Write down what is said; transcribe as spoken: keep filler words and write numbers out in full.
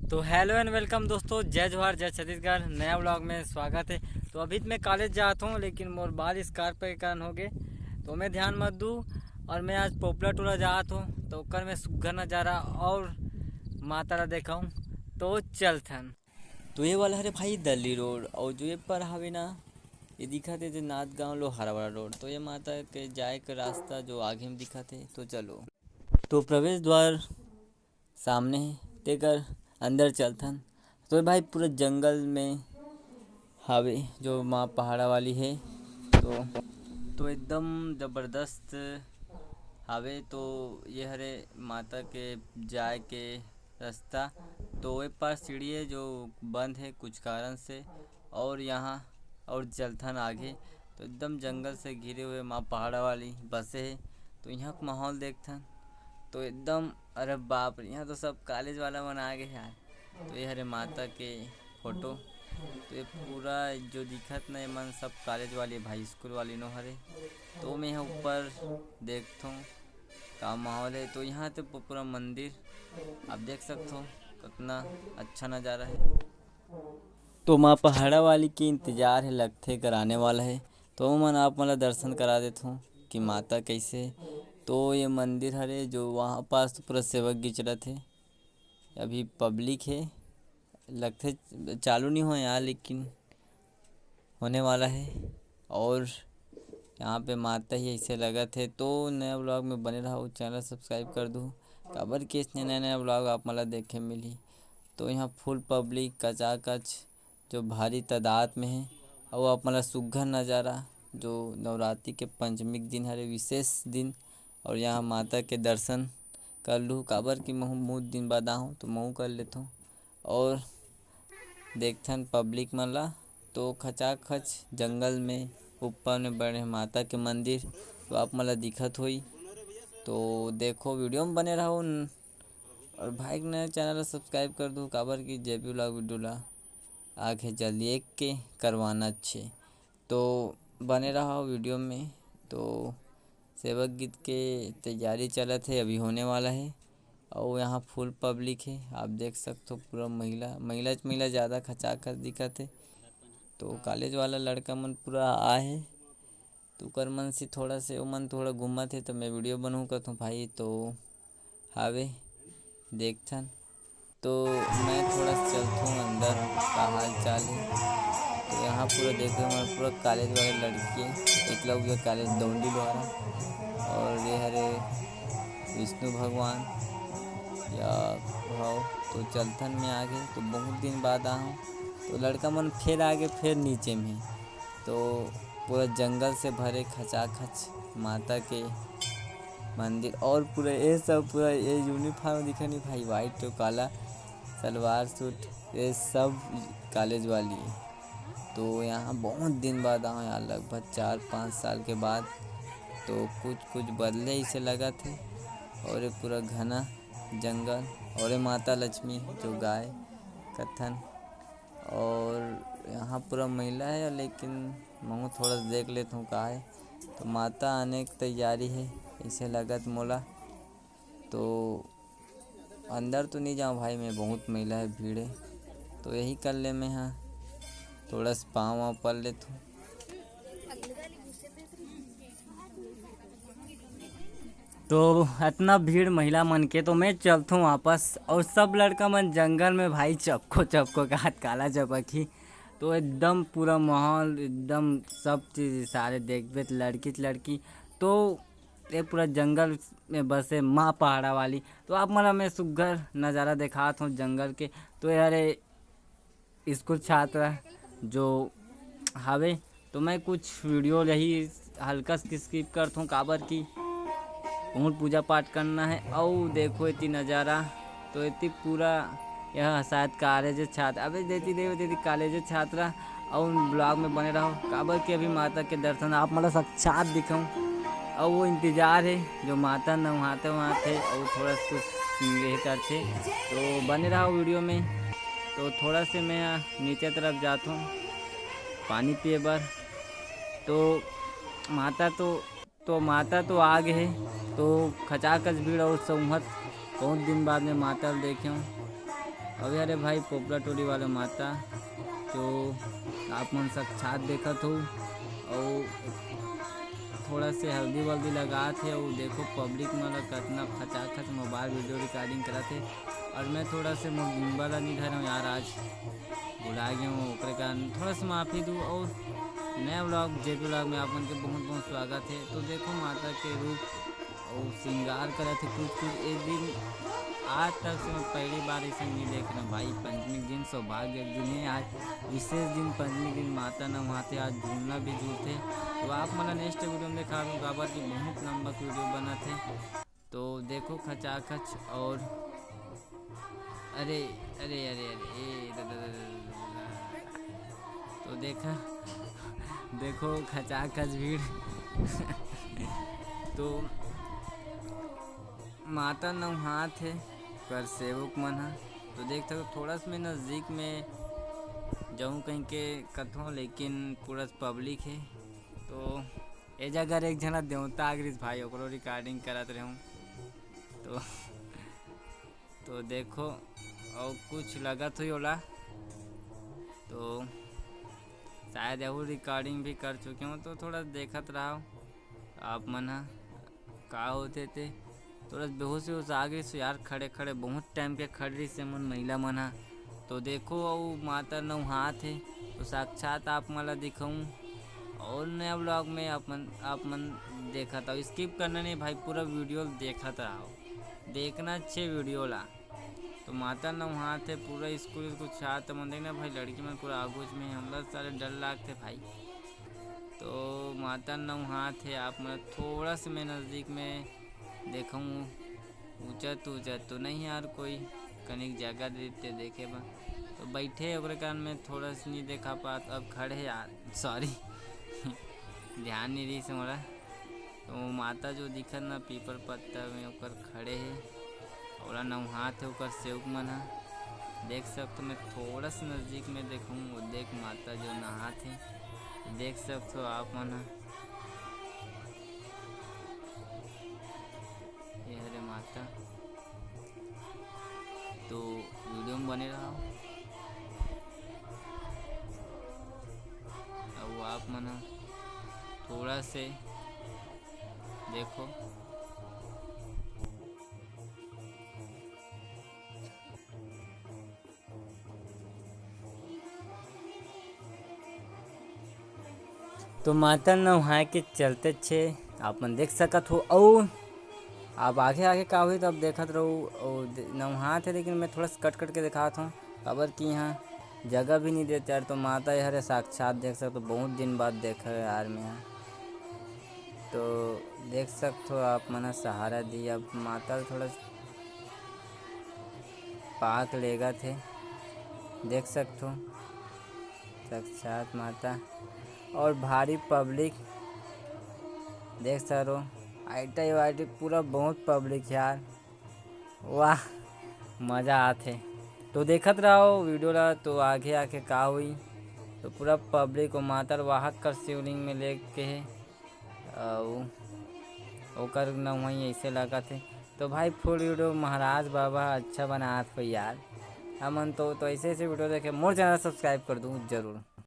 तो hello and welcome दोस्तों, जय जोहार, जय छत्तीसगढ़। नया vlog में स्वागत है। तो अभी तो मैं कॉलेज जात हूँ, लेकिन मोर बाल scarf के कारण हो गए, तो मैं ध्यान मत दू। और मैं आज पोपला टोला जात हूँ, तो ओकर में सुग्घर नज़ारा और माता ला देखाऊँ। तो चलथन। तो ये वाला हरे भाई दल्ली रोड, और जो ये पर हवे ना, ये दिखत हे जे नाथ गांव लोहारा वाला रोड। तो ये माता के जाए के रास्ता जो आगे में दिखत हे। तो चलो, तो प्रवेश द्वार सामने हे, तेकर अंदर चलथन। तो ये भाई पूरा जंगल में हावे जो माँ पहाड़ा वाली हे। तो तो एकदम जबरदस्त हावे। तो ये हरे माता के जाए के रास्ता। तो ये पार सीढ़ी है जो बंद है कुछ कारण से, और यहाँ और चलथन आगे। तो एकदम जंगल से घिरे हुए माँ पहाड़ा वाली बसे है। तो यहाँ का माहौल देखथन तो एकदम, अरे बाप रे, यहाँ तो सब कॉलेज वाला मन आ गए यार। तो ये हरे माता के फोटो। तो ये पूरा जो दिखत ना, ये मन सब कॉलेज वाले भाई, स्कूल वाले नो हरे। तो मैं यहाँ ऊपर देखथों का माहौल है। तो यहाँ तो पू-, पूरा मंदिर आप देख सकथो, कितना अच्छा नज़ारा है। तो माँ पहाड़ा वाली के इंतजार है, लगथे कराने वाला है। तो मन आप मन ला दर्शन करा देथों कि माता कैसे। तो ये मंदिर हरे जो वहाँ पास तो पूरा सेवक गिचरत है, अभी पब्लिक है, लगथे चालू नहीं हो यहाँ, लेकिन होने वाला है। और यहाँ पे माता ही ऐसे लगत है। तो नया vlog में बने रहो, चैनल सब्सक्राइब कर दो, काबर के इसने नया नया vlog आप मन ला देखे मिली। तो यहाँ फुल पब्लिक कचाकच जो भारी तादाद में है, और आप मन ला सुग्घर नज़ारा जो नवरात्रि के पंचमी के दिन हरे विशेष दिन, और यहाँ माता के दर्शन कर लूँ, काबर कि महू बहुत दिन बाद आहूँ तो महू कर लेथों। और देखथन पब्लिक मन ला, तो खचाखच जंगल में ऊपर में बड़े माता के मंदिर तो आप मन ला दिखत होई। तो देखो, वीडियो में बने रहो न-, और भाई के नया चैनल ला सब्सक्राइब कर दो, काबर कि जे भी vlog वीडियो ला आगे जल्दी एक के करवाना अच्छे। तो बने रहो वीडियो में। तो सेवक गीत के तैयारी चलत है, अभी होने वाला है। और यहाँ फुल पब्लिक है, आप देख सकते हो पूरा महिला, महिला महिला ज़्यादा खचाखच दिखत है। तो कॉलेज वाला लड़का मन पूरा आए है, तो ओकर मन से थोड़ा से ओमन थोड़ा घूमत है, तो मैं वीडियो बनहूँ कथों भाई। तो हावे देखथन। तो मैं थोड़ा सा चलथों अंदर, का हाल चाल है। तो यहाँ पूरा देखो, हमारे पूरा कॉलेज वाले लड़की है, एकलव्य कॉलेज दौंडी लोहारा, और ये हरे विष्णु भगवान या भाव। तो चलथन में आगे, तो बहुत दिन बाद आहूँ। तो लड़का मन फिर आगे, फिर नीचे में, तो पूरा जंगल से भरे खचाखच माता के मंदिर, और पूरा ये सब, पूरा ये यूनिफॉर्म दिखे नहीं भाई, वाइट तो काला सलवार सूट, ये सब कॉलेज वाली है। तो यहाँ बहुत दिन बाद आए यार, लगभग चार पाँच साल के बाद। तो कुछ कुछ बदले इसे लगा थे, और ये पूरा घना जंगल, और ये माता लक्ष्मी जो गाय कथन, और यहाँ पूरा महिला है, लेकिन महू थोड़ा सा देख लेता हूँ का है। तो माता आने की तैयारी है, इसे लगत मोला। तो अंदर तो नहीं जाऊँ भाई मैं, बहुत महिला है, भीड़ है। तो यही कर ले, मैं हाँ थोड़ा सा पाँव वाँव पल लेता हूँ। तो इतना भीड़ महिला मन के, तो मैं चलथों वापस। और सब लड़का मन जंगल में भाई चपको चपको के हाथ काला चपक ही। तो एकदम पूरा माहौल, एकदम सब चीज़ सारे देखबे तो लड़की तो लड़की। तो ये पूरा जंगल में बसे माँ पहाड़ा वाली। तो आप मन ला मैं सुग्घर नज़ारा देखात हूँ जंगल के। तो यार, ये स्कूल छात्र जो हावे, तो मैं कुछ वीडियो यही हल्का सा स्किप करत हूँ, काबर कि बहुत पूजा पाठ करना है। और देखो इतनी नज़ारा, तो इतनी पूरा यह शायद कॉलेज छात्र, अबे देती देवे देती कॉलेज छात्रा। और ब्लॉग में बने रहो, काबर कि अभी माता के दर्शन आप मतलब साक्षात दिखाऊँ। और वो इंतज़ार है जो माता नहाते वहाते और थोड़ा सा कुछ ये करते। तो बने रहो वीडियो में। तो थोड़ा से मैं नीचे तरफ जाता हूँ पानी पिए बर। तो माता तो, तो माता तो आ गए है। तो खचाखच भीड़ और संगत, बहुत दिन बाद में माता ल देखे हूँ। अउ ये हरे भाई पोपला टोली वाले माता, जो आप मन साक्षात देखत हो, अउ थोड़ा से हल्दी वल्दी लगात हे, अउ देखो पब्लिक मन ला कतना खचाखच मोबाइल वीडियो रिकॉर्डिंग करत हे। अउ मैं थोड़ा से मोर गिम्बल ला नहीं धरे हूँ यार, आज भुला गए हूँ, ओकरे कारण थोड़ा से माफी दू। अउ नया व्लॉग, जेपी व्लॉग में आप मन के बहुत बहुत स्वागत है। तो देखो माता के रूप अउ श्रृंगार करत हे कुछ कुछ। एक दिन आज तक से मैं पहली बार ऐसे नहीं देख रहा भाई। पंचमी के दिन सौभाग्य के दिन है, आज विशेष दिन पंचमी के दिन माता नवहाथे, आज झूलना भी झूलथे। तो आप मन नेक्स्ट वीडियो में देखा दूँ, काबर की बहुत लंबा वीडियो बनत है। तो देखो खचाखच अउ अरे, अरे, अरे, अरे, ए, द, द, द, द, द, द। तो देखा, देखो खचाखच भीड़। तो माता नवहात हे, कर सेवक मन ह। तो देख सकत हो, थोड़ा सा मैं नज़दीक में जाऊँ कहीं के कथों, लेकिन पूरा पब्लिक है। तो ए जगह एक झना देवता आ गिस भाई, ओकरो रिकॉर्डिंग करत रहूँ। तो, तो देखो, अउ कुछ लगत होही ओला, तो शायद एहू रिकॉर्डिंग भी कर चुके हो। तो थोड़ा देखत रहो आप मन ह का होथे ते। थोड़ा बेहोश वेहोश आ गिस यार, खड़े खड़े बहुत टाइम के खड़ रहिस मन, महिला मन ह। तो देखो, अउ माता नवहात हे, तो साक्षात आप मन ला दिखाऊँ। अउ नया व्लॉग में आप मन, आप मन देखत हव, स्किप करना नहीं भाई, पूरा वीडियो देखत रहो, देखना अच्छे वीडियो ला। तो माता नवहात हे, पूरा स्कूल, स्कूल छात्र मन देखना भाई, लड़की मन पूरा आगूच में, हमला सारे डर लागथे भाई। तो माता नवहात हे, आप मन थोड़ा से मैं नज़दीक में देखूँ, ऊंचा तो, ऊंचा तो नहीं यार, कोई कनिक जगह दे देते देखे बा। तो बैठे ओकरे कारण मैं थोड़ा सा नहीं देखा पात, अब खड़े यार, सॉरी, ध्यान नहीं रहिस मोला। तो माता जो दिखत ना पीपर पत्ता में ओकर खड़े हे, ओला नवहात हे ओकर सेवक मन ह। देख सकत हो, मैं थोड़ा सा नज़दीक में देखूँ, वो देख माता जो नहात हे, देख सकत हो आप मन ह। ये हरे माता, तो वीडियो में बने रहो। अब आप मन ह थोड़ा से देखो। तो माता नवहाए के चलते छे आप मन देख सकत हो। अउ अब आगे आगे का होही, तो अब देखत रहू। अउ दे-, नवहात हे, लेकिन मैं थोड़ा सा कट कट के दिखात हूँ, काबर कि यहाँ जगह भी नहीं देते यार। तो माता ये हरे साक्षात देख सकत हो, बहुत दिन बाद देखा यार मैं यहाँ। तो देख सकत हो आप मन ह सहारा दी। अब माता ल थोड़ा पाक लेगत हे, देख सकत हो साक्षात माता। अउ भारी पब्लिक देख सरो, आईटी वाईटी पूरा बहुत पब्लिक यार। वाह, मज़ा आथे। तो देखत रहो वीडियो ला, तो आगे आगे का होही। तो पूरा पब्लिक अउ माता ल वाहक कर शिवलिंग में लेके हे, अउ ओकर नवहाई ऐसे लगत हे। तो भाई फुल वीडियो महाराज बाबा अच्छा बनात हो यार। हमन तो, तो ऐसे ऐसे वीडियो देखे, मोर चैनल सब्सक्राइब कर दूँ जरूर।